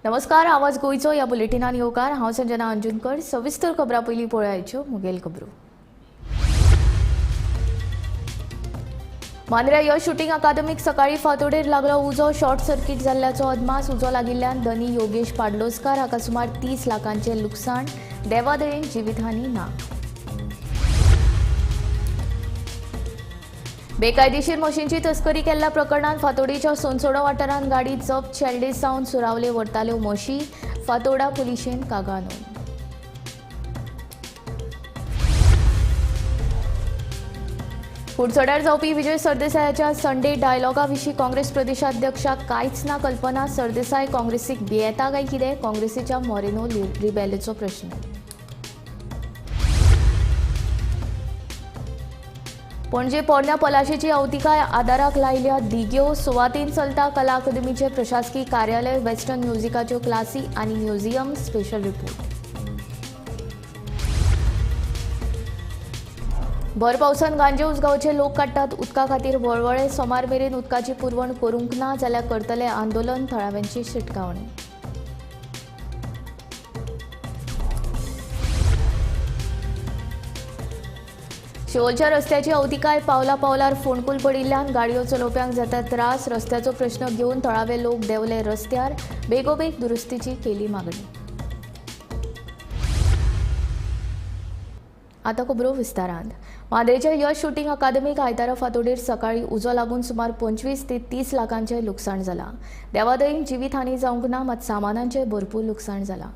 नमस्कार, आवाज गोंयचो ह्या बुलेटिनान येवकार. हांव संजना अंजुनकर. सविस्तर खबरां पयलीं पळयाच्यो मुगेल खबरो. मांद्र्या यश शुटींग अकादमीक सकाळी फांतोडेर लागलो उजो. शॉर्ट सर्किट जाल्ल्याचो अदमास. उजो लागिल्ल्यान धनी योगेश पाडलोस्कार हाका सुमार 30 लाखांचें लुकसाण. देवादयेन जिवीतहानी ना. बेकायदेशीर मशीनची तस्करी केल्ल्या प्रकरणात फातोडेच्या सोनसोडो वाठारांत गाडी जप्त. शेल्डे सावन सुरावले व्हरताल्यो म्हशी. फातोडा पुलिशेन कागाळ नोंद. कुडचड्यार जावपी विजय सरदेसायाच्या संडे डायलॉगा विशीं काँग्रेस प्रदेशाध्यक्षाक कांयच ना कल्पना. सरदेसाय काँग्रेसीक भियेता काय कितें? काँग्रेसीच्या मोरेनो रिबेलोचो प्रश्न. पणजे पोरण्या पलाशेची अवतिकाय आदाराक लायल्या दिग्यो. सुवातेन चलता कला अकादमीचे प्रशासकीय कार्यालय, वेस्टर्न म्युझिकाच्यो क्लासी आनी म्युझियम. Special report. भर पावसान गांजे उसगांवचे लोक काडटात उदका खातीर वळवळे. सोमार मेरेन उदकाची पुरवण करूंक ना जाल्यार करतले आंदोलन. थळाव्यांची शिटकावणी. शिवोलच्या रस्त्याची अवतिकाय पावला पावलार फोंडकूल पडिल्ल्यान गाडयो चलोवप्यांक जाता त्रास. रस्त्याचो प्रश्न घेवन थळावे लोक देंवले रस्त्यार. बेगोबेग दुरुस्तीची केली मागणी. आतां खबरो विस्तारान. मांद्रेच्या यश शुटींग अकादमीक आयतारा फांतोडेर सकाळी उजो लागून सुमार 25 ते 30 लाखांचें लुकसाण जालां. देवादयेन जिवीत हानी जावंक ना, मात सामानांचें भरपूर लुकसाण जालां.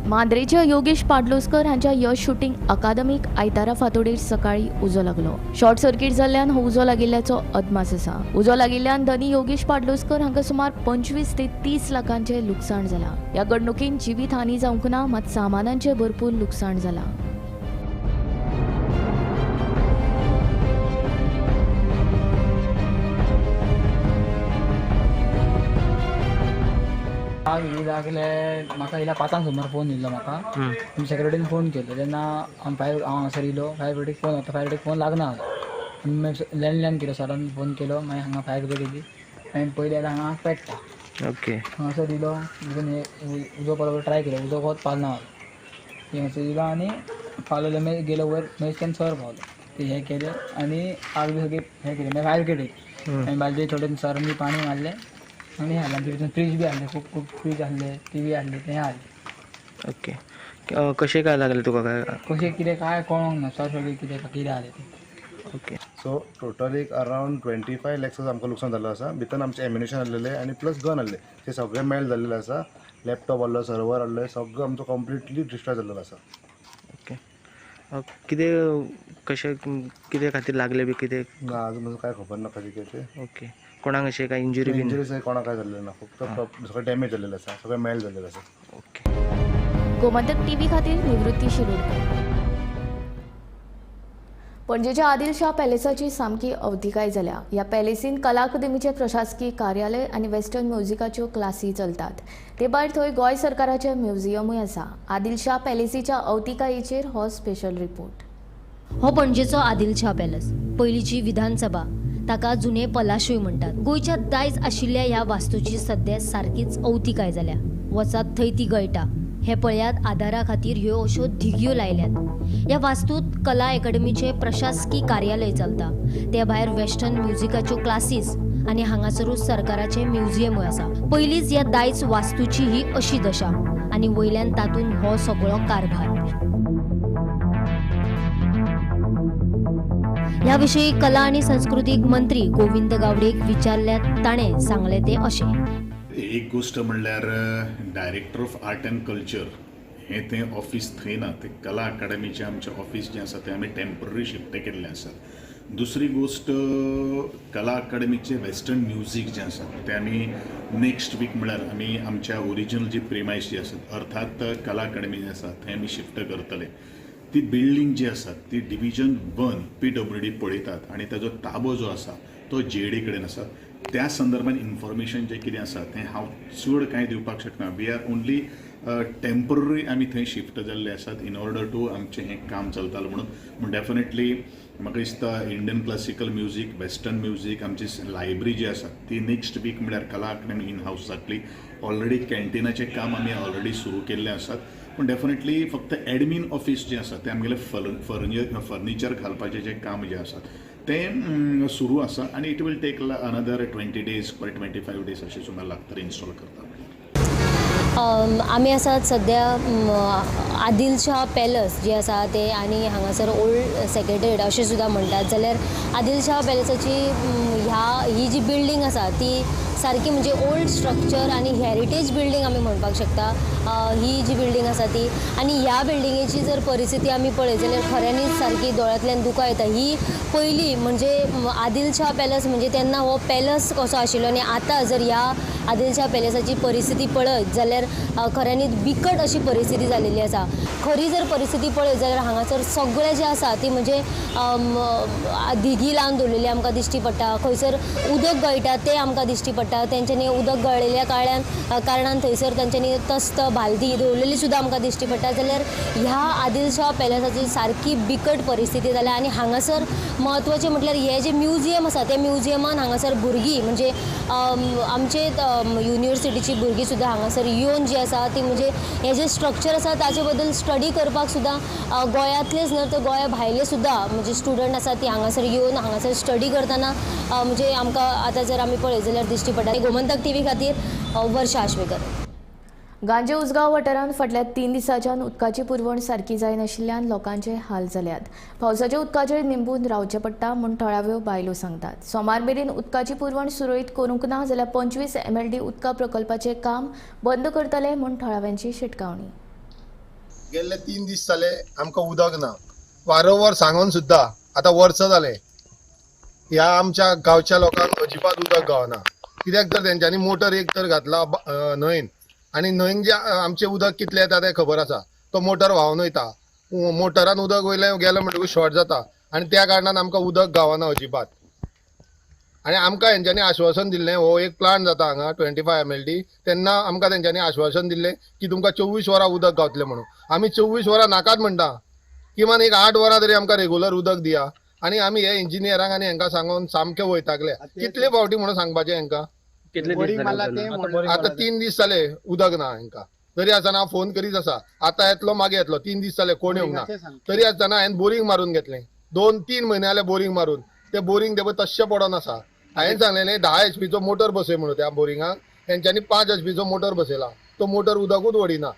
मांद्रेच्या योगेश पाडलोस्कर हांच्या यश शुटींग अकादमीक आयतारा फांतोडेर सकाळी उजो लागलो. शॉर्ट सर्किट जाल्ल्यान हो उजो लागिल्ल्याचो अदमास आसा. उजो लागिल्ल्यान धनी योगेश पाडलोस्कर हांकां सुमार 25 ते 30 लाखांचें लुकसाण जालां. ह्या घडणुकेन जिवीत हानी जावंक ना, मात सामानांचें भरपूर लुकसाण जालां. आग ही लागले म्हाका येयला 5 सुमार फोन येयल्लो म्हाका. आमी सेक्रेटरीन फोन केलो तेन्ना हांव फायर हांव हांगासर येयलो. फायर ब्रिगेडीक फोन वता, फायर ब्रिगेडीक फोन लागना जालो. आनी मागीर लँडलायन केलो, सरान फोन केलो. मागीर हांगा फायर ब्रिगेड येयली. मागीर पयलीं जाल्यार हांगा पेट्टा. ओके. हांगासर येयलो, भितून हे उजो पालोवपाक ट्राय केलो, उजो कोत पालना जालो. हांगासर येयलो आनी पालवलो, मागीर गेलो वयर, मागीर तेन्ना सर पावलो. ते हें केलें आनी आग बी सगळी हें केलें. मागीर फायर ब्रिगेड येयली, मागीर बालदी थोडे सरान बी पाणी मारलें आनी हें हाडलें. भितर फ्रीज बी आहले, खूब खूब फ्रीज आहले, टीवी आहले, तें आहले. ओके. कशें काय लागलें तुका काय? कशें कितें काय कळोंक ना सर, सगळें कितें कितें आहलें तें. ओके. सो टोटल एक अरावंड 25 लॅक्स आमकां लुकसाण जाल्लो आसा. भितर आमचें एम्युनेशन आहलेलें आनी प्लस गन आहले, ते सगळें मेल्ट जाल्लेलें आसा. लॅपटॉप आहलो, सर्वर आहले, सगळो आमचो कंप्लिटली डिस्ट्रॉय जाल्लेलो आसा. ओके. कितें कशें कितें खातीर लागलें बी कितें? ना, अजून म्हाका कांय खबर ना कशें कितें तें. ओके. कोणाक अशें काय इंजुरी बीन? इंजुरी कोणाक काय जाल्लें ना, फक्त सगळें डॅमेज जाल्लेलें आसा, सगळें मेल्ट जाल्लेलें आसा. ओके. गोमंतक टीव्ही खातीर निवृत्ती शिरोडकर. पणजेच्या आदिलशाह पॅलेसाची सामकी अवतिकाय जाल्या. ह्या पॅलेसीन कला अकादमीचें प्रशासकीय कार्यालय आनी वेस्टर्न म्युझिकाच्यो क्लासी चलतात. ते भायर थंय गोंय सरकाराचें म्युझियमूय आसा. आदिलशाह पॅलेसीच्या अवतिकायेचेर हो स्पेशल रिपोर्ट. हो पणजेचो आदिलशाह पॅलेस, पयलींची विधानसभा, ताका जुने पलाशूय म्हणटात. गोंयच्या दायज आशिल्ल्या ह्या वास्तूची सद्या सारकीच अवतिकाय जाल्या. वचात थंय ती गळटा. हे पळयात, आदारा खातीर ह्यो अश्यो धिगयो लायल्यात. ह्या वास्तूत कला अकादमीचें प्रशासकी कार्यालय चलता. ते भायर वेस्टर्न म्युझिकाच्यो क्लासीस आनी हांगासरूच सरकाराचें म्युझियमूय आसा. पयलींच ह्या दायज वास्तूची ही अशी दशा आनी वयल्यान तातूंत हो सगळो कारभार. ह्या विशीं कला आनी संस्कृतीक मंत्री गोविंद गावडेक विचारल्यार ताणें सांगलें तें अशें. एक गोश्ट म्हणल्यार director of art and culture हें तें ऑफीस थंय ना, तें कला अकादमीचें आमचें ऑफीस जें आसा तें आमी टेम्पररी शिफ्ट केल्लें आसा. दुसरी गोश्ट, कला अकादमीचें वेस्टर्न म्युजीक जें आसा तें आमी नेक्स्ट वीक म्हणल्यार आमी आमच्या ओरिजिनल जी प्रिमायस जी आसा, अर्थात कला अकादमी जी आसा थंय आमी शिफ्ट करतले. ती बिल्डींग जी आसा ती डिविजन 1 PWD पळयतात आनी ताजो ताबो जो आसा तो GAD कडेन आसा. त्या संदर्भात इन्फॉर्मेशन जें कितें आसा तें हांव चड कांय दिवपाक शकना. We are only टेम्पररी आमी थंय शिफ्ट जाल्ले आसात इन ऑर्डर टू आमचें हें काम चलतालें म्हणून. पूण डेफिनेटली म्हाका दिसता Indian classical music, western music, आमची लायब्ररी जी आसा ती नेक्स्ट वीक म्हळ्यार कला अकादमी इन हावस जातली. ऑलरेडी कॅन्टिनाचें काम आमी ऑलरेडी सुरू केल्लें आसात. पूण डेफिनेटली फक्त एडमीन ऑफीस जें आसा तें आमगेलें फर्निचर घालपाचें जें काम जें आसा तें सुरू आसा आनी it will take another 20 days or 25 days अशें सुमार लागतलें इन्स्टॉल करता. आमी आसात सद्या आदिलशाह पॅलस जे आसा ते आनी हांगासर ओल्ड सेक्रेटरीट अशें सुद्दां म्हणटात. जाल्यार आदिलशाह पॅलसाची ही जी बिल्डींग आसा ती सारकी म्हणजे ओल्ड स्ट्रक्चर आनी हेरिटेज बिल्डींग आमी म्हणपाक शकता ही जी बिल्डींग आसा ती. आनी ह्या बिल्डिंगेची जर परिस्थिती आमी पळयत जाल्यार खऱ्यांनीच सारकी दोळ्यांतल्यान दुकां येता. ही पयली म्हणजे आदिलशाह पॅलस म्हणजे तेन्ना हो पॅलस कसो आशिल्लो आनी आतां जर ह्या आदिलशाह पॅलसाची परिस्थिती पळयत जाल्यार खऱ्यांनीच बिकट अशी परिस्थिती जालेली आसा. खरी जर परिस्थिती पळयत जाल्यार हांगासर सगळें जें आसा ती म्हणजे धिगी लावन दवरलेली आमकां दिश्टी पडटा, खंयसर उदक गळटा तें आमकां दिश्टी पडटा. तेंच्यांनी उदक गळिल्ल्या कारणान थंयसर तेंच्यांनी तस्त बालदी दवरलेली सुद्दां आमकां दिश्टी पडटा. जाल्यार ह्या आदिलशाह पॅलसाची सारकी बिकट परिस्थिती जाल्या. आनी हांगासर म्हत्वाचें म्हटल्यार हें जें म्युझियम आसा त्या म्युझियमान हांगासर भुरगीं म्हणजे आमचे युनिवर्सिटीची भुरगीं सुद्दां हांगासर येवन जी आसा ती म्हणजे हें जें स्ट्रक्चर आसा ताचे बद्दल स्टडी करपाक सुद्दां गोंयांतलेच न्हय तर गोंया भायले सुद्दां म्हणजे स्टुडंट आसा ती हांगासर येवन हांगासर स्टडी करतना म्हणजे आमकां आतां जर आमी पळयत जाल्यार दिश्टी पडटा. गोमंतक टीव्ही खातीर वर्षा आश्वेकर. गांजे उसगांव वाठारांत फाटल्या 3 दिसांच्यान उदकाची पुरवण सारकी जायनाशिल्ल्यान लोकांचे हाल जाल्यात. पावसाच्या उदकाचेर निंबून रावचें पडटा म्हूण थळाव्यो बायलो सांगतात. सोमार मेरेन उदकाची पुरवण सुरळीत करूंक ना जाल्यार 25 MLD उदका प्रकल्पाचें काम बंद करतले म्हूण थळाव्यांची शिटकावणी. गेल्ले 3 दीस जाले आमकां उदक ना. वारंवार सांगून सुद्दां आतां वर्स जालें ह्या आमच्या गांवच्या लोकांक अजिबात उदक गावना. कित्याक तर तेंच्यांनी मोटर एक तर घातला न्हंयन आनी न्हंयन जे आमचें उदक कितलें येता तें खबर आसा. तो मोटर व्हांवन वयता, मोटरान उदक वयलें गेलें म्हणटकूच शॉर्ट जाता आनी त्या कारणान आमकां उदक गावना अजिबात. आनी आमकां हेंच्यांनी आश्वासन दिल्लें हो एक प्लांट जाता हांगा 25 MLD, तेन्ना आमकां तेंच्यांनी आश्वासन दिल्लें की तुमकां 24 वरां उदक गावतलें म्हणून. आमी 24 वरां नाकात म्हणटा, किमान एक 8 वरां तरी आमकां रेगुलर उदक दिया. आनी आमी हे इंजिनियरांक आनी हेंकां सांगून सामकें वयताकले. कितले फावटी म्हणून सांगपाचें हेंकां? आतां 3 दीस जाले उदक ना हेंकां. तरी आसतना हांव फोन करीत आसा, आतां येतलो मागीर येतलो, 3 दीस जाले कोण येवंक ना. तरी आसतना हांवें बोरींग मारून घेतलें, 2-3 म्हयने जाले बोरींग मारून. तें बोरींग तें पळय तश्शें पडोन आसा. हांवें सांगलेलें 10 HPचो मोटर बसय म्हणून त्या बोरिंगाक, तेंच्यांनी 5 HPचो मोटर बसयला. तो मोटर उदकूच वडिना.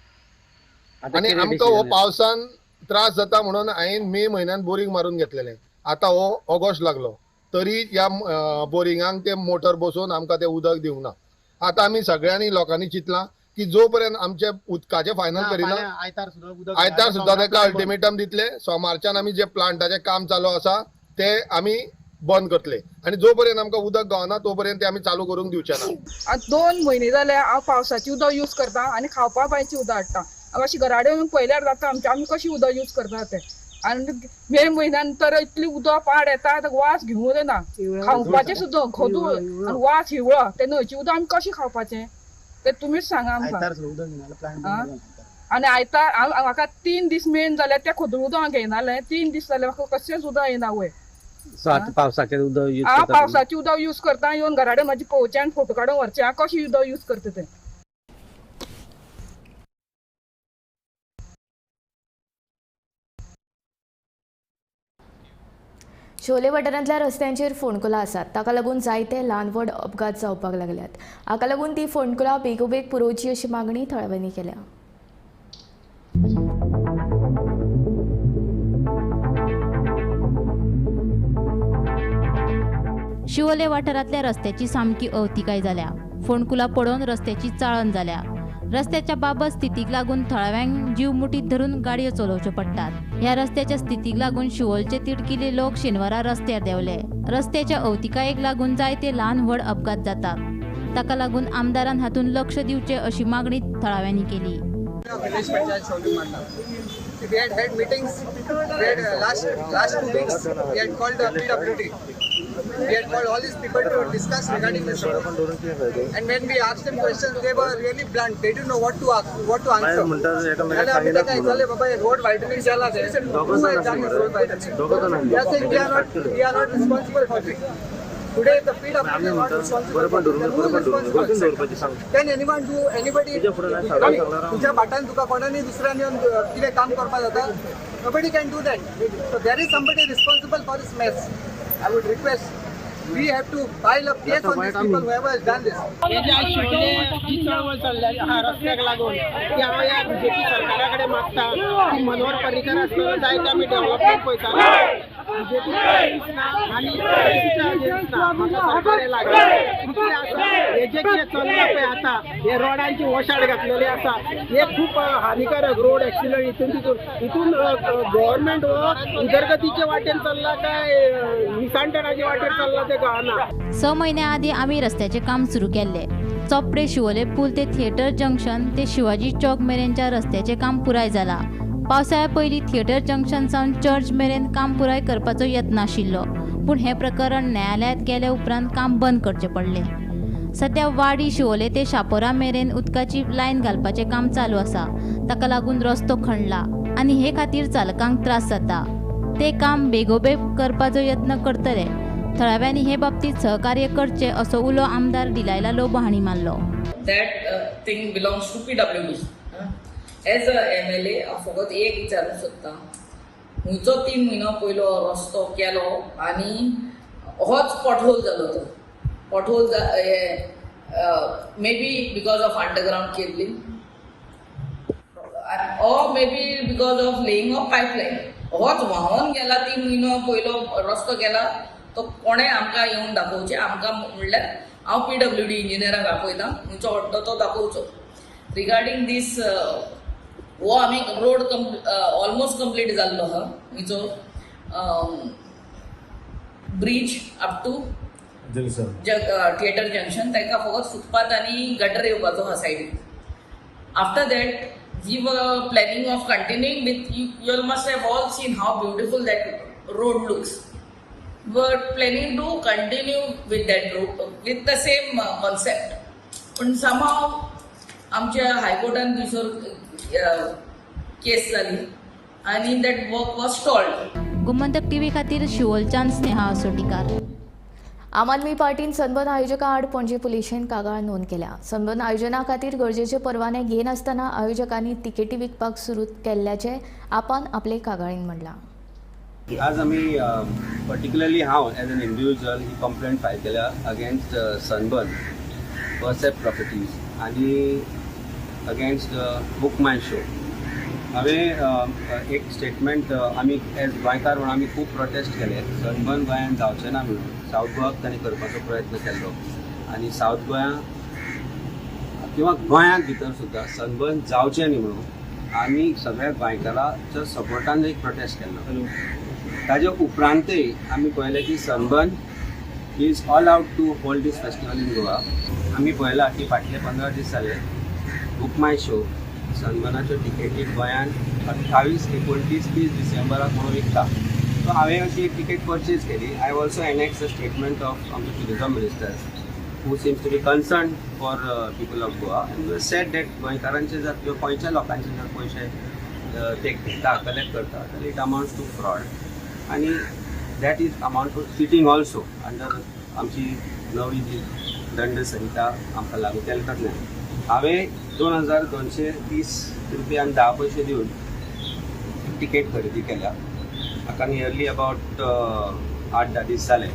आनी आमकां हो पावसान त्रास जाता म्हणून हांवें मे म्हयन्यान बोरींग मारून घेतलेलें. आतां हो ऑगस्ट लागलो तरी ह्या बोरिंगांक ते मोटर बसोवन आमकां तें उदक दिवंक ना. आतां आमी सगळ्यांनी लोकांनी चिंतलां की जो पर्यंत आमचे उदकाचें फायनल करिना, आयतार सुद्दां ताका अल्टिमेटम दितले. सोमारच्यान आमी जे प्लांटाचें काम चालू आसा तें आमी बंद करतले आनी जो पर्यंत आमकां उदक गावना तो पर्यंत ते आमी चालू करूंक दिवचे ना. आतां 2 म्हयने जाले हांव पावसाचें उदक यूज करता आनी खावपा बांयचें उदक हाडटा. अशें घरा कडेन पळयल्यार जाता आमचें आमी कशें उदक यूज करता तें. आनी मे म्हयन्यान तर इतली उदक पाड येता वास घेवूं येना, खावपाचें सुद्दां खदूळ आनी वास हिवळो. तें न्हंयचें उदक आमी कशें खावपाचें तें तुमीच सांगा आमकां. आनी आयतार म्हाका 3 दीस मेन जाल्यार त्या खदूळ उदक हांव घेयनालें. 3 दीस जाले म्हाका कशेंच उदक येना वयर. पावसाचें उदक यूज हांव पावसाचें उदक यूज करता, येवन घरा कडेन म्हाजी पळोवचें आनी फोटो काडून व्हरचें. हांव कशें उदक यूज करता तें. शोले वाठारांतल्या रस्त्यांचेर फोंडकुलां आसात, ताका लागून जायते ल्हान व्हड अपघात जावपाक लागल्यात. हाका लागून ती फोंडकुलां बेगोबेग पुरोवची अशी मागणी थळाव्यांनी केल्या. शिवोले वाठारांतल्या रस्त्याची सामकी अवतिकाय जाल्या. फोंडकुलां पडोवन रस्त्याची चाळण जाल्या. रस्त्याच्या बाबत स्थितीक लागून थळाव्यांक जीव मुठीत धरून गाडयो चलोवच्यो पडटात. ह्या रस्त्याच्या स्थितीक लागून शिवोलचे तिडकिले लोक शेनवारा रस्त्यार देंवले. रस्त्याच्या अवतिकायेक लागून जायते ल्हान व्हड अपघात जातात. ताका लागून आमदारान हातूंत लक्ष दिवचें अशी मागणी थळाव्यांनी केली. We had had meetings. We had last 2 weeks we had called the PWD. We had called all these people to discuss regarding this road. And when we asked them questions, they were really blunt. They didn't know what to ask, what to answer. जाल्यार आमी तांकां विचारलें, बाबा, हे road widening जाला ते, who has done this road widening? They are saying we are not responsible for this. Today the PWD is not responsible for this. Then who is responsible? Can anyone do anybody? तुझ्या भाटान तुका कोणानी दुसऱ्यान येवन कितें काम करपाक जाता? Nobody can do that. So there is somebody responsible for this mess. I would request, we have to file a case on these people, whoever has done this. हे जे आज शिवोले जी चळवळ चल्लेली आहा रस्त्याक लागून, ती हांव ह्या बीजेपी सरकारा कडेन मागता की मनोहर पर्रीकर आसतना जायते आमी डेव्हलपमेंट पळयताले. बीजेपी दिसना आनी दिसना म्हाका सरकार हें लागना. दुसरें आसा, हे जे कितें चल्लां पळय आतां, हे रोडांची वशाड घातलेली आसा, हे खूब हानिकारक. रोड एक्सिडंट हितून तितून हितून. गव्हर्मेंट हो उदरगतीचे वाटेन चल्ला काय मिसांटणाचे वाटेर चल्ला तें कळना. 6 म्हयन्या आदीं आमी रस्त्याचें काम सुरू केल्लें. चोपडे शिवोले पूल ते थिएटर जंक्शन ते शिवाजी चौक मेरेनच्या रस्त्याचें काम पुराय जालां. पावसाळ्या पयलीं थिएटर जंक्शन सावन चर्च मेरेन काम पुराय करपाचो यत्न आशिल्लो, पूण हें प्रकरण न्यायालयांत गेल्या उपरांत काम बंद करचें पडलें. सध्या वाडी शिवोले ते शापोरा मेरेन उदकाची लायन घालपाचें काम चालू आसा. ताका लागून रस्तो खणला आनी हे खातीर चालकांक त्रास जाता. ते काम बेगोबेग करपाचो यत्न करतले. थळाव्यांनी हे बाबतीत सहकार्य करचें असो उलो आमदार डिलायला लोबो हांणी मारलो. That thing belongs to PWD. As a MLA हांव फकत एक विचारूंक सोदतां, खंयचो 3 म्हयनो पयलो रस्तो केलो आनी होच पॉटहोल जालो. तो pothole maybe because of underground cabling or maybe because of laying of pipeline होच व्हांवोन गेला. 3 म्हयनो पयलो रस्तो केला तो कोणें आमकां येवन दाखोवचें. आमकां म्हणल्यार हांव पीडब्ल्यूडी इंजिनियराक आपयता, खंयचो खड्डो तो दाखोवचो. रिगार्डींग दीस, हो आमी रोड ऑलमोस्ट कंप्लीट जाल्लो आहा, खंयचो bridge up to theatre junction. ताका फकत फुटपाथ आनी गटर येवपाचो आहा सायडीन. After that we were planning of continuing with you. You all must have all seen how beautiful that road looks. We're planning to continue with that road with the same concept, पण somehow आमच्या हायकोर्टान थंयसर केस जाली आनी that work was stalled. Gomantak TV खातीर शिवोलच्यान स्नेहा असोटीकार. आम Aadmi पार्टीन sunburn आयोजकां आड पणजे पुलिशेन कागाळ नोंद केल्या. सनबर्न आयोजना खातीर गरजेचे परवाने घेनासतना आयोजकांनी तिकेटी विकपाक सुरू केल्ल्याचें आपान आपले कागाळीन म्हणलां. आज आमी पर्टिक्युलरली हांव एज एन इंडिव्हिज्युअल ही कंप्लेंट फायल केल्या अगेन्स्ट सनबर्न परसेप्ट प्रॉपर्टीज आनी अगेन्स्ट बुक माय शो. हांवें एक स्टेटमेंट, आमी एज गोंयकार म्हणून आमी खूब प्रोटेस्ट केले सनबर्न गोंयांत जावचें ना म्हणून. सावथ गोवाक तांणी करपाचो प्रयत्न केल्लो आनी सावथ गोंया किंवा गोंयांत भितर सुद्दां सनबर्न जावचें न्ही म्हणून आमी सगळ्या गोंयकाराच्या सपोर्टान एक प्रोटेस्ट केल्लो. ताजे उपरांतय आमी पळयलें की Sunburn is all out to hold this festival in Goa. आमी पळयलां की फाटले 15 दीस जाले बुक माय शो सनबर्नाच्यो टिकेटी गोंयांत 28, 29, 30 डिसेंबराक म्हणून विकता. सो हांवें अशी एक टिकेट परचेज केली. I also annex a statement of आमचे tourism minister, who seems to be concerned for people of Goa and said that गोंयकारांचे जर किंवा गोंयच्या लोकांचे जर पयशे ते घेता, कलेक्ट करता, जाल्यार it amounts to fraud आनी that is amount to cheating also under आमची नवी जी दंड संहिता आमकां लागू केल्या कडल्यान. हांवें 2230 रुपया आनी 10 पयशे दिवन तिकेट खरेदी केल्या. म्हाका नियरली अबावट 8-10 दीस जाले.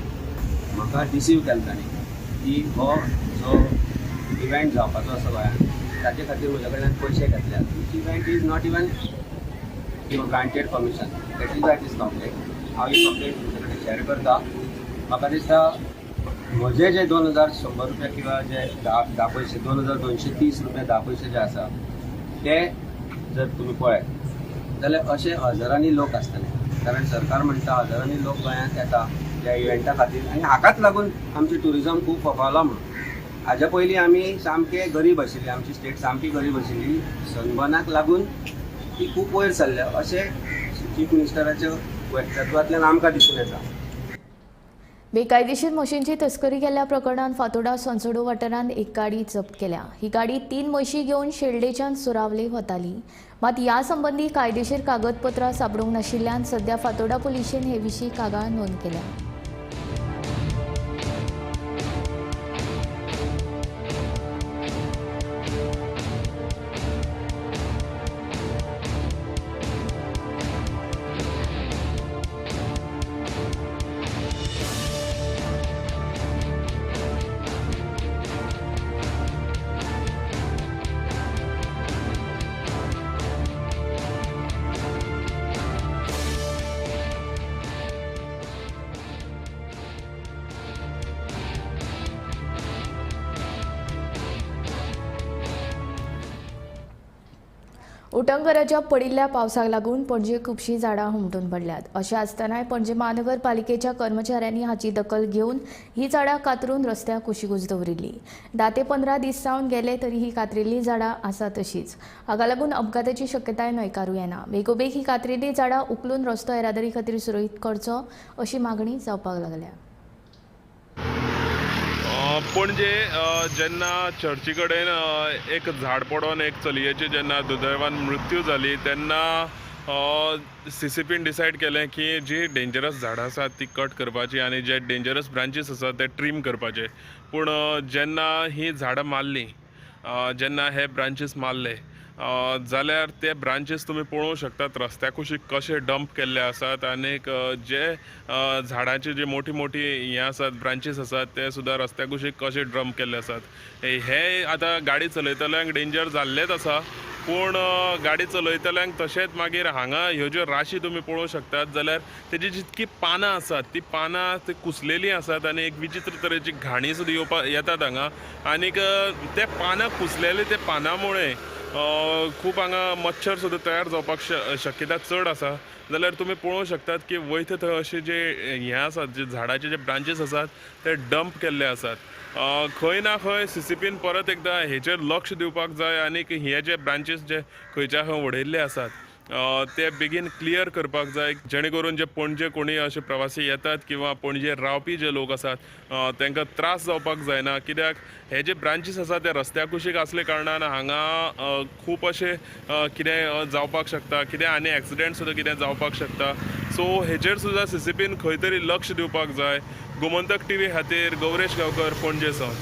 म्हाका डिसीव केला तांणी की हो जो इव्हेंट जावपाचो आसा गोंयांत, ताचे खातीर म्हज्या कडल्यान पयशे घेतल्यात, which event is not even granted permission. That is why this complaint. हांव ही कंप्लेंट तुमचे कडेन शेअर करता. म्हाका दिसता म्हजे जे 2100 रुपया किंवा जे 10 पयशे, 2230 रुपया 10 पयशे जे आसा, ते जर तुमी पळयत जाल्यार अशे हजारांनी लोक आसतले, कारण सरकार म्हणटा हजारांनी लोक गोंयांत येता ह्या इव्हेंटा खातीर आनी हाकाच लागून आमचें ट्युरिजम खूब फोफावलां म्हणून. हाज्या पयलीं आमी सामके गरीब आशिल्ले, आमची स्टेट सामकी गरीब आशिल्ली. सनबर्नाक लागून ती खूब वयर सरल्या अशें चीफ मिनिस्टराच्या वक्तत्वांतल्यान आमकां दिसून येता. बेकायदेशीर म्हशींची तस्करी केल्ल्या प्रकरणात फातोडा सोनसडो वाठारांत एक गाडी जप्त केल्या. ही गाडी 3 म्हशी घेवन शेल्डेच्यान सुरावले वताली. मात ह्या संबंदी कायदेशीर कागदपत्रां सापडूंक नाशिल्ल्यान सध्या फातोडा पुलिशेन हे विशीं कागाळ नोंद केल्या. उटंगराच्या पडिल्ल्या पावसाक लागून पणजे खुबशीं झाडां हुमटून पडल्यात. अशें आसतनाय पणजे महानगरपालिकेच्या कर्मचाऱ्यांनी हाची दखल घेवन ही झाडां कातरून रस्त्या कुशीकूच दवरिल्ली. 10 ते 15 दीस जावन गेले तरी ही कातरिल्ली झाडां आसा तशीच. हाका लागून अपघाताची शक्यताय न्हयकारूं येना. बेगोबेग ही कातरिल्ली झाडां उखलून रस्तो येरादारी खातीर सुरळीत करचो अशी मागणी जावपाक लागल्या. पणजे जेन्ना चर्ची कडेन एक झाड पडोन एक चलयेची जेन्ना दुर्दैवान मृत्यू जाली तेन्ना सीसीपीन डिसायड केलें की जी डेंजरस झाडां आसात ती कट करपाची आनी जे डेंजरस ब्रांचीस आसात ते ट्रीम करपाचे. पूण जेन्ना ही झाडां मारली, जेन्ना हे ब्रांचीस मारले जाल्यार ते ब्रांचीस तुमी पळोवंक शकतात रस्त्या कुशीक कशे डंप केल्ले आसात आनीक जे झाडांची जी मोठी मोठी हें आसात ब्रांचीस आसात ते सुद्दां रस्त्या कुशीक कशे डंप केल्ले आसात. हे आतां गाडी चलयतल्यांक डेंजर जाल्लेच आसा, पूण गाडी चलयतल्यांक तशेंच मागीर हांगा ह्यो ज्यो राशी तुमी पळोवंक शकतात जाल्यार तेजी जितकी पानां आसात ती पानां ती कुसलेलीं आसात आनी एक विचित्र तरेची घाणी सुद्दां येवपाक येतात हांगा. आनीक ते पानां कुसलेले ते पानां मुळे खूब हांगा मच्छर सुद्दां तयार जावपाक शक्यता चड आसा. जाल्यार तुमी पळोवंक शकतात की वयता थंय अशे जे हें आसात जे झाडाचे जे ब्रांचीस आसात ते डंप केल्ले आसात. खंय ना खंय सीसीपीन परत एकदां हेचेर लक्ष दिवपाक जाय आनीक हे जे ब्रांचीस जे खंयच्या खंय उडयल्ले आसात ते बेगीन क्लियर करपाक जाय, जेणे करून जे पणजे कोणी अशे प्रवासी येतात किंवा पणजे रावपी जे लोक आसात तांकां त्रास जावपाक जायना. कित्याक हे जे ब्रांचीस आसात ते रस्त्या कुशीक आसले कारणान हांगा खूब अशें कितें जावपाक शकता, कितें आनी एक्सिडेंट सुद्दां कितें जावपाक शकता. सो हेचेर सुद्दां सीसीपीन खंय तरी लक्ष दिवपाक जाय. गोमंतक टीव्ही खातीर गौरेश गांवकर, पणजे सावन.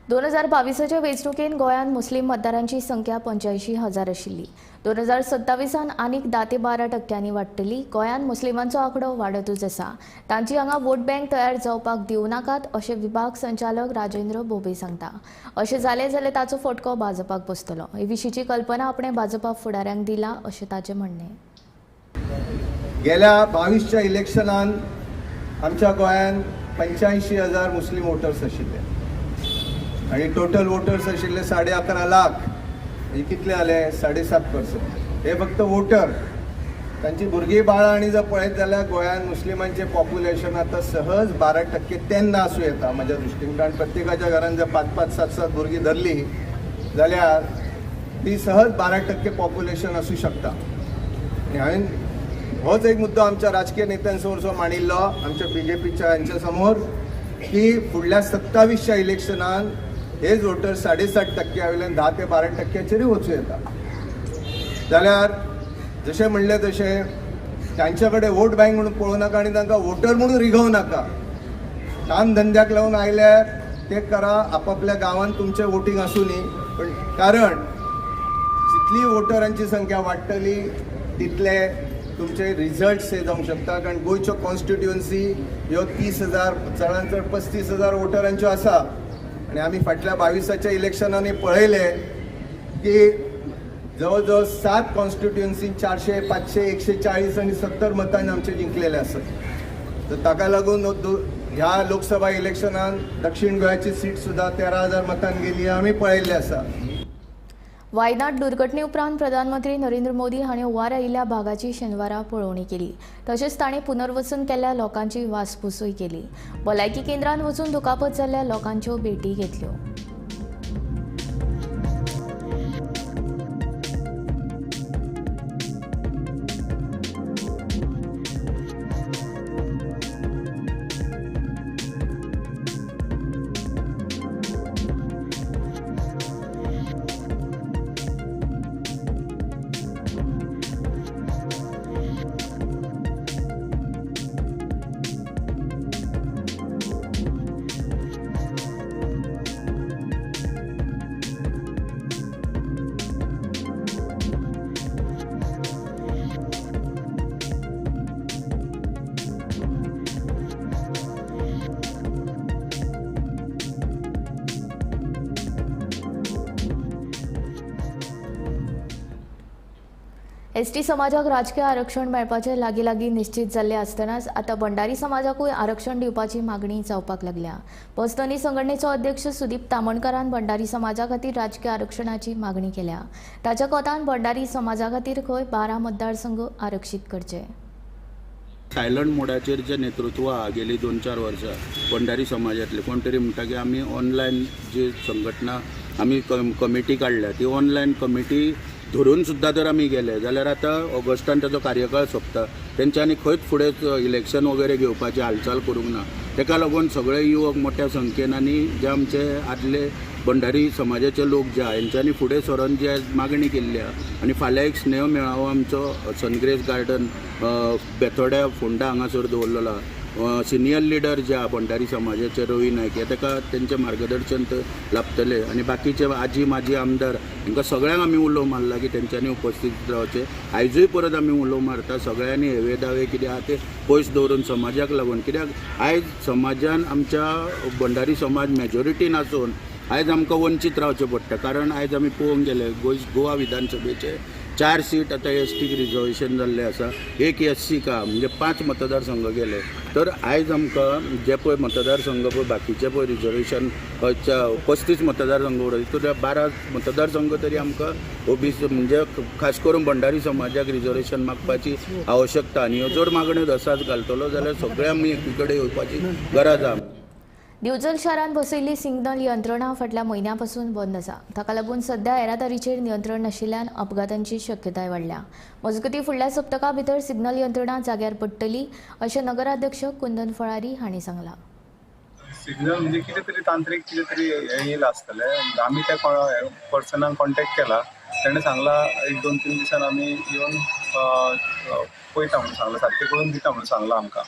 2022 वेंचणुकेंत गोंयांत मुस्लीम मतदारांची संख्या 85,000 आशिल्ली. 2027 आनीक 10 ते 12 टक्क्यांनी वाडटली. गोंयांत मुस्लिमांचो आंकडो वाडतूच आसा. तांची हांगा वोट बँक तयार जावपाक दिवं नाकात अशें विभाग संचालक राजेंद्र भोबे सांगता. अशें जालें जाल्यार ताचो फटको भाजपाक बसतलो. हे विशींची कल्पना आपणें भाजपा फुडाऱ्यांक दिला अशें ताचें म्हणणें. गेल्या 22च्या इलेक्शनान आमच्या गोंयांत 85,000 मुस्लीम वोटर्स आशिल्ले आणि टोटल वोटर्स आशिल्ले 11.5 लाख. म्हणजे कितले आले 7.5%. हे फक्त वोटर, तांची भुरगीं बाळां आनी जर पळयत जाल्यार गोंयांत मुस्लिमांचें पॉप्युलेशन आतां सहज 12% तेन्ना आसूं येता म्हज्या दृश्टीन. कारण प्रत्येकाच्या घरान जर 5 5 7 7 भुरगीं धरली जाल्यार ती सहज 12% पॉप्युलेशन आसूं शकता. आनी हांवें होच एक मुद्दो आमच्या राजकीय नेत्यांसमोर सो मांडिल्लो आमच्या बीजेपीच्या यांच्या समोर की फुडल्या 27च्या इलेक्शनान हेच वोटर 7.5% वयल्यान 10 ते 12% वचूं येता. जाल्यार जशें म्हणलें तशें तांचे कडेन वोट बँक म्हणून पळोवं नाका आनी तांकां वोटर म्हणून रिगोवं नाका. काम धंद्याक लावन आयल्यार ते करा, आपापल्या गांवांत तुमचें वोटींग आसूं न्ही, पण कारण जितली वोटरांची संख्या वाडटली तितले तुमचे रिजल्ट्स हे जावंक शकता. कारण गोंयच्यो कॉन्स्टिट्युएन्सी ह्यो 30,000 चडांत चड 35,000 वोटरांच्यो आसा आनी आमी फाटल्या 22च्या इलेक्शनांनी पळयलें की जवळ जवळ 7 कॉन्स्टिट्युएन्सी 400, 500, 140 आनी 70 मतांनी आमचे जिंकलेले आसात. तर ताका लागून ह्या लोकसभा इलेक्शनान दक्षिण गोंयाची सीट सुद्दां 13,000 मतान गेली आमी पळयल्लें आसा. वायनाड दुर्घटने उपरांत प्रधानमंत्री नरेंद्र मोदी हांणी हुंवार आयिल्ल्या भागाची शेनवारा पळोवणी केली. तशेंच तांणी पुनर्वसन केल्ल्या लोकांची वासपूसूय केली. भलायकी केंद्रांत वचून दुखापत जाल्ल्या लोकांच्यो भेटी घेतल्यो. एसटी समाजाक राजकीय आरक्षण मेळपाचें लागीं लागीं निश्चित जाल्लें आसतनाच आतां भंडारी समाजाकूय आरक्षण दिवपाची मागणी जावपाक लागल्या. बसधनी संघटनेचो अध्यक्ष सुदीप तामणकारान भंडारी समाजा खातीर राजकीय आरक्षणाची मागणी केल्या. ताच्या कोतान भंडारी समाजा खातीर खंय 12 मतदारसंघ आरक्षीत करचे. सायलंट मोडाचेर जे नेतृत्व आहा गेली 2-4 वर्सां भंडारी समाजांतले कोण तरी म्हणटा की आमी ऑनलायन जी संघटना आमी कमिटी काडल्या ती ऑनलायन कमिटी धरून सुद्दां जर आमी गेले जाल्यार आतां ऑगस्टान ताजो कार्यकाळ सोंपता, तेंच्यांनी खंयच फुडें इलेक्शन वगैरे घेवपाची हालचाल करूंक ना. तेका लागून सगळे युवक मोठ्या संख्येन आनी जे आमचे आदले भंडारी समाजाचे लोक जे आहा हेंच्यांनी फुडें सरून जे मागणी केल्ली आहा आनी फाल्यां एक स्नेह मेळावो आमचो सनग्रेस गार्डन बेतोड्या फोंडा हांगासर दवरलेलो आहा. सिनियर लिडर जे आहा भंडारी समाजाचे रवी नायक हे ताका तेंचें मार्गदर्शन लाभतलें आनी बाकीचे आजी माजी आमदार हांकां सगळ्यांक आमी उलो मारला की तेंच्यांनी उपस्थीत रावचें. आयजूय परत आमी उलो मारता सगळ्यांनी हेवे दावे कितें आहा ते पयस दवरून समाजाक लागून, कित्याक आयज समाजान आमच्या भंडारी समाज मेजॉरिटीन आसून आयज आमकां वंचीत रावचें पडटा. कारण आयज आमी पळोवंक गेले गोवा विधानसभेचे 4 सीट आतां एस टीक रिजर्वेशन जाल्लें आसा, 1 एस सीक आहा, म्हणजे 5 मतदारसंघ गेले. तर आयज आमकां जे पळय मतदारसंघ पळय बाकीचे पळय रिजर्वेशन 35 मतदारसंघ उरता तितूंत 12 मतदारसंघ तरी आमकां ओबीसी म्हणजे खास करून भंडारी समाजाक रिजर्वेशन मागपाची आवश्यकता आनी ह्यो जर मागण्यो दसाच घालतलो जाल्यार सगळे आमी एकी कडेन येवपाची गरज आहा. दिवचल शारांत बसयल्ली सिग्नल यंत्रणा फाटल्या म्हयन्या पासून बंद आसा. ताका लागून सध्या येरादारीचेर नियंत्रण नाशिल्ल्यान अपघातांची शक्यताय वाडल्या. मजगतीं फुडल्या सप्तका भितर सिग्नल यंत्रणा जाग्यार पडटली अशें नगराध्यक्ष कुंदन फळारी हांणी सांगलां. सिग्नल म्हणजे कितें तरी तांत्रीक कितें तरी हें येयलां आसतलें. आमी त्या पर्सनाक कॉन्टेक्ट केला, तेणें सांगलां 1-2-3 दिसान आमी येवन पळयता म्हणून सांगलां, सारकें करून दिता म्हणून सांगलां आमकां.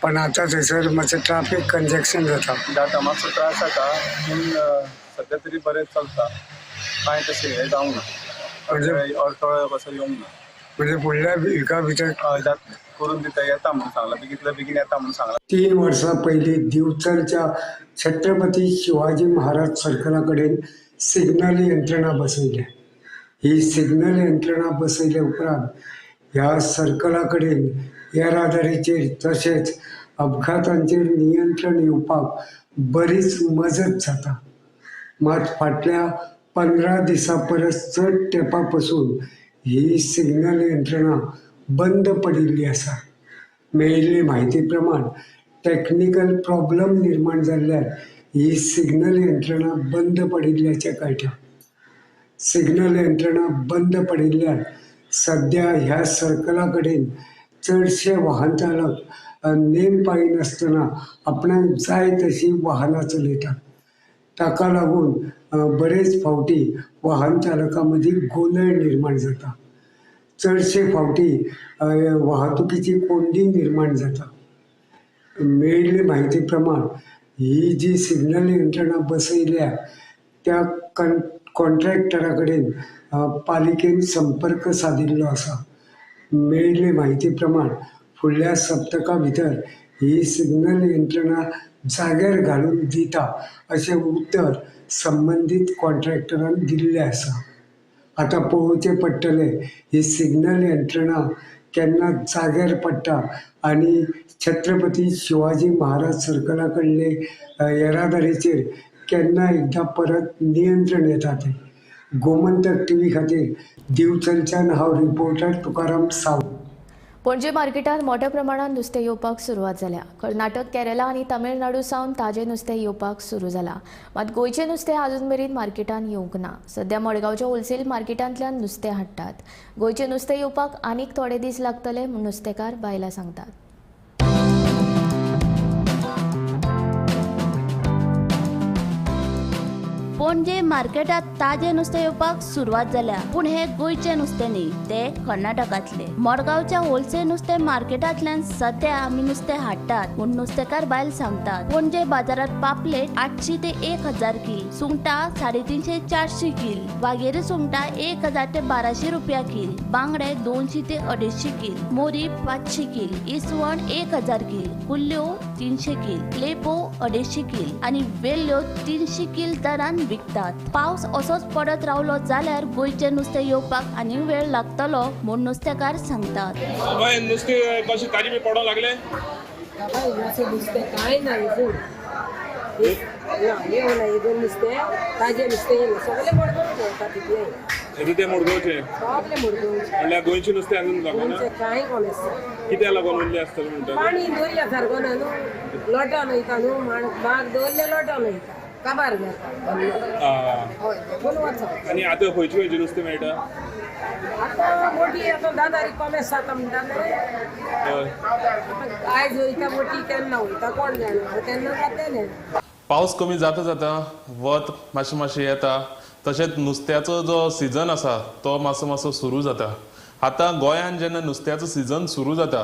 पण आता थंयसर मातशें ट्राफीक कंजेक्शन जाता जाता, मातसो त्रास जाता, पूण सद्या तरी बरें चलता, कांय तशें हें जावंक ना, म्हणजे अडथळो कसो येवंक ना. म्हणजे फुडल्या विका भितर जातलें, करून दिता, येता म्हणून सांगलां, बेगींतल्या बेगीन येता म्हणून सांगलां. 3 वर्सां पयलीं दिवचलच्या छत्रपती शिवाजी महाराज सर्कला कडेन सिग्नल यंत्रणा बसयल्या. ही सिग्नल यंत्रणा बसयल्या उपरांत ह्या सर्कला कडेन येरादारीचेर तशेंच अपघातांचेर नियंत्रण येवपाक बरीच मजत जाता. मात फाटल्या 15 दिसां परस चड तेंपा पसून ही सिग्नल यंत्रणा बंद पडिल्ली आसा. मेळिल्ले म्हायती प्रमाण टॅक्निकल प्रॉब्लम निर्माण जाल्ल्यान ही सिग्नल यंत्रणा बंद पडिल्ल्याचें कळटा. सिग्नल यंत्रणा बंद पडिल्ल्यान सद्या ह्या सर्कला कडेन चडशे वाहन चालक नेम पाळिनासतना आपणाक जाय तशी वाहनां चलयतात. ताका लागून बरेच फावटी वाहन चालकां मदीं गोंदळ निर्माण जाता. चडशे फावटी वाहतुकीची कोंडी निर्माण जाता. मेळिल्ले म्हायती प्रमाण ही जी सिग्नल यंत्रणा बसयल्या त्या कॉन्ट्रॅक्टरा कडेन पालिकेन संपर्क सादिल्लो आसा. मेळिल्ले म्हायती प्रमाण फुडल्या सप्तका भितर ही सिग्नल यंत्रणा जाग्यार घालून दिता अशें उतर संबंदीत कॉन्ट्रॅक्टरान दिल्लें आसा. आतां पळोवचें पडटलें ही सिग्नल यंत्रणा केन्ना जाग्यार पडटा आनी छत्रपती शिवाजी महाराज सर्कला कडले येरादारीचेर केन्ना एकदां परत नियंत्रण येता तें. गोमंतक टीव्ही खातीर दिवचलच्यान हांव रिपोर्टर तुकाराम सावंत. पणजे मार्केटांत मोठ्या प्रमाणात नुस्तें येवपाक सुरवात जाल्या. कर्नाटक, केरला आनी तामिळनाडू सावन ताजें नुस्तें येवपाक सुरू जालां. मात गोंयचें नुस्तें आजून मेरेन मार्केटांत येवंक ना. सध्या मडगांवच्या होलसेल मार्केटांतल्यान नुस्तें हाडटात. गोंयचें नुस्तें येवपाक आनीक थोडे दीस लागतले म्हूण नुस्तेकार बायलां सांगतात. पणजे मार्केटात ताजें नुस्तें येवपाक सुरवात जाल्या, पूण हे गोंयचें नुस्तें न्ही, ते कर्नाटकांतले. मडगांवच्या होलसेल नुस्तें मार्केटांतल्यान सद्या आमी नुस्तें हाडटात म्हूण नुस्तेकार बायल सांगतात. पणजे बाजारात पापलेट 800 ते 1000 कील, सुंगटां 350 400 कील, वागेरी सुंगटां 1000 ते 1200 रुपया कील, बांगडे 200 ते 250 कील, मोरी 500 कील, इसवण 1000 कील, कुल्ल्यो 300 कील, लेपो 250 कील आनी वेल्ल्यो 300 कील दरान विकतात. पावस असोच पडत रावलो जाल्यार गोंयचें नुस्तें येवपाक आनीक वेळ लागतलो म्हूण नुस्तेकार सांगतात. बाय, नुस्तें कशें ताजें बी पडोंक लागलें? नुस्तें कांय ना, इजून ना येवना. इजून नुस्तें ताजें नुस्तें येयना, सगळें मडगांवचें येता तितलें. येता तें मडगांवचें? सगळें मडगांवचें. म्हणल्यार गोंयचें नुस्तें अजून लागना? गोंयचें कांय कोण आसना. कित्याक लागून उरलें आसतलें म्हणटा? पाणी दर्या सारको ना न्हू, लोटोन वयता न्हू, माग दवरलें लोटोन वयता, काबार जाता. हय, देखून वचप. आनी आतां खंयचें खंयचें नुस्तें मेळटा? आतां मोटी आतां 10 तारीख कोमेस जाता म्हणटा न्हू. आयज वयता मोटी, केन्ना वयता कोण जाणा, तेन्ना जातलें. पावस कमी जाता जाता वत मातशें मातशें येता, तशेंच नुस्त्याचो जो सिजन आसा तो मातसो मातसो सुरू जाता. आतां गोंयांत जेन्ना नुस्त्याचो सिजन सुरू जाता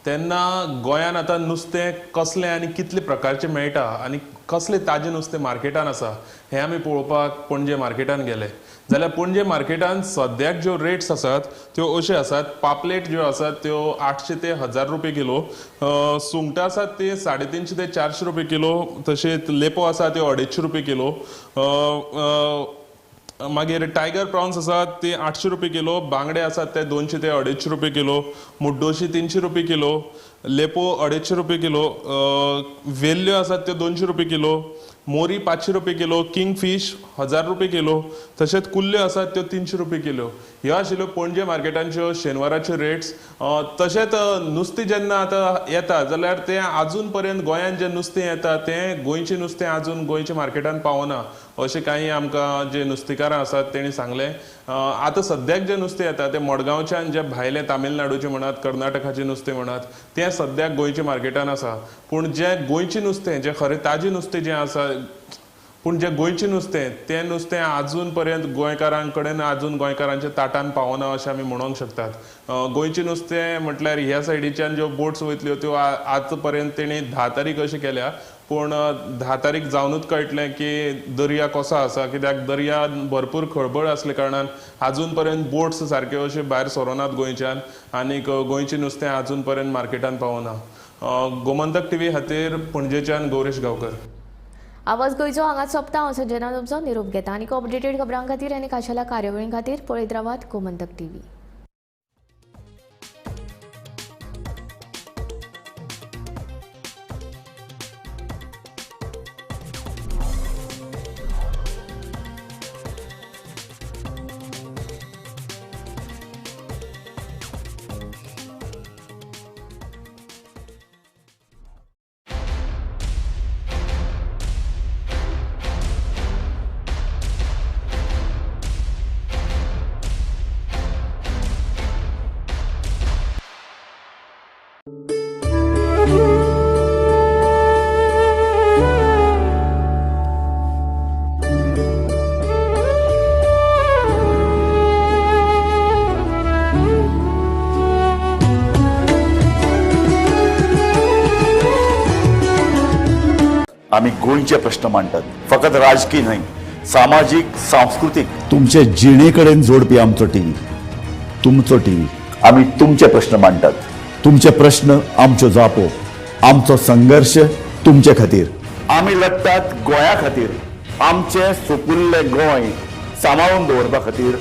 तेन्ना गोंयांत आतां नुस्तें कसलें आनी कितले प्रकारचें मेळटा आनी कसलें ताजें नुस्तें मार्केटान आसा हें आमी पळोवपाक पणजे मार्केटान गेले. जाल्यार पणजे मार्केटान सद्याक ज्यो रेट्स आसात त्यो अश्यो आसात. पापलेट ज्यो आसात त्यो 800 ते 1000 रुपये किलो, सुंगटां आसात ती 350 ते 400 रुपये किलो, तशेंच लेपो आसा त्यो 250 रुपये किलो, मागीर टायगर प्रॉन्स आसात ते 800 रुपये किलो, बांगडे आसात ते 200 ते 250 रुपये किलो, मुड्डोशी 300 रुपये किलो, लेपो 250 रुपये किलो, वेल्ल्यो आसात त्यो 200 रुपये किलो, मोरी 500 रुपये किलो, किंग फिश 1000 रुपये किलो, तशेंच कुल्ल्यो आसात त्यो 300 रुपये किलो. ह्यो आशिल्ल्यो पणजे मार्केटांच्यो शेनवाराच्यो रेट्स. तशेंच नुस्तें जेन्ना आतां येता जाल्यार तें आजून पर्यंत गोंयांत जें नुस्तें येता तें गोंयचें नुस्तें आजून गोंयच्या मार्केटान पावना अशें कांय आमकां जे नुस्तेकारां आसात तेणी सांगलें. आतां सद्याक जें नुस्तें येता तें मडगांवच्यान जें भायलें तामिळनाडूचें म्हणात, कर्नाटकाचें नुस्तें म्हणात, तें सद्याक गोंयच्या मार्केटान आसा. पूण जें गोंयचें नुस्तें, जें खरें ताजें नुस्तें जें आसा, पूण जें गोंयचें नुस्तें तें नुस्तें आजून पर्यंत गोंयकारां कडेन आजून गोंयकारांच्या ताटान पावना अशें आमी म्हणूंक शकतात. गोंयचें नुस्तें म्हटल्यार ह्या सायडीच्यान ज्यो बोट्स वयतल्यो त्यो आतां पर्यंत तेणी 10 तारीख अशी केल्या, पूण 10 तारीख जावनूच कळटलें की दर्या कसो आसा, कित्याक दर्या भरपूर खळबळ आसल्या कारणान आजून पर्यंत बोट्स सारक्यो अश्यो भायर सरोनात गोंयच्यान आनीक गोंयचें नुस्तें आजून पर्यंत मार्केटान पावना. गोमंतक टीव्ही खातीर पणजेच्यान गौरेश गांवकर. आवाज गोंयचो हांगाच सोंपता. हांव संजना तुमचो निरोप घेता आनी अपडेटेड खबरां खातीर आनी खाशेल्या कार्यावळीं खातीर पळयत रावात गोमंतक टीव्ही. आमी गोंयचे प्रश्न मांडटात, फकत राजकीय न्हय, सामाजीक, सांस्कृतीक, तुमचे जिणे कडेन जोडपी आमचो टीव्ही, तुमचो टीव्ही. आमी तुमचे प्रश्न मांडटात, तुमचे प्रश्न आमच्यो जापो, आमचो संघर्श तुमचे खातीर. आमी लढटात गोंया खातीर, आमचें सुपुल्लें गोंय सांबाळून दवरपा खातीर.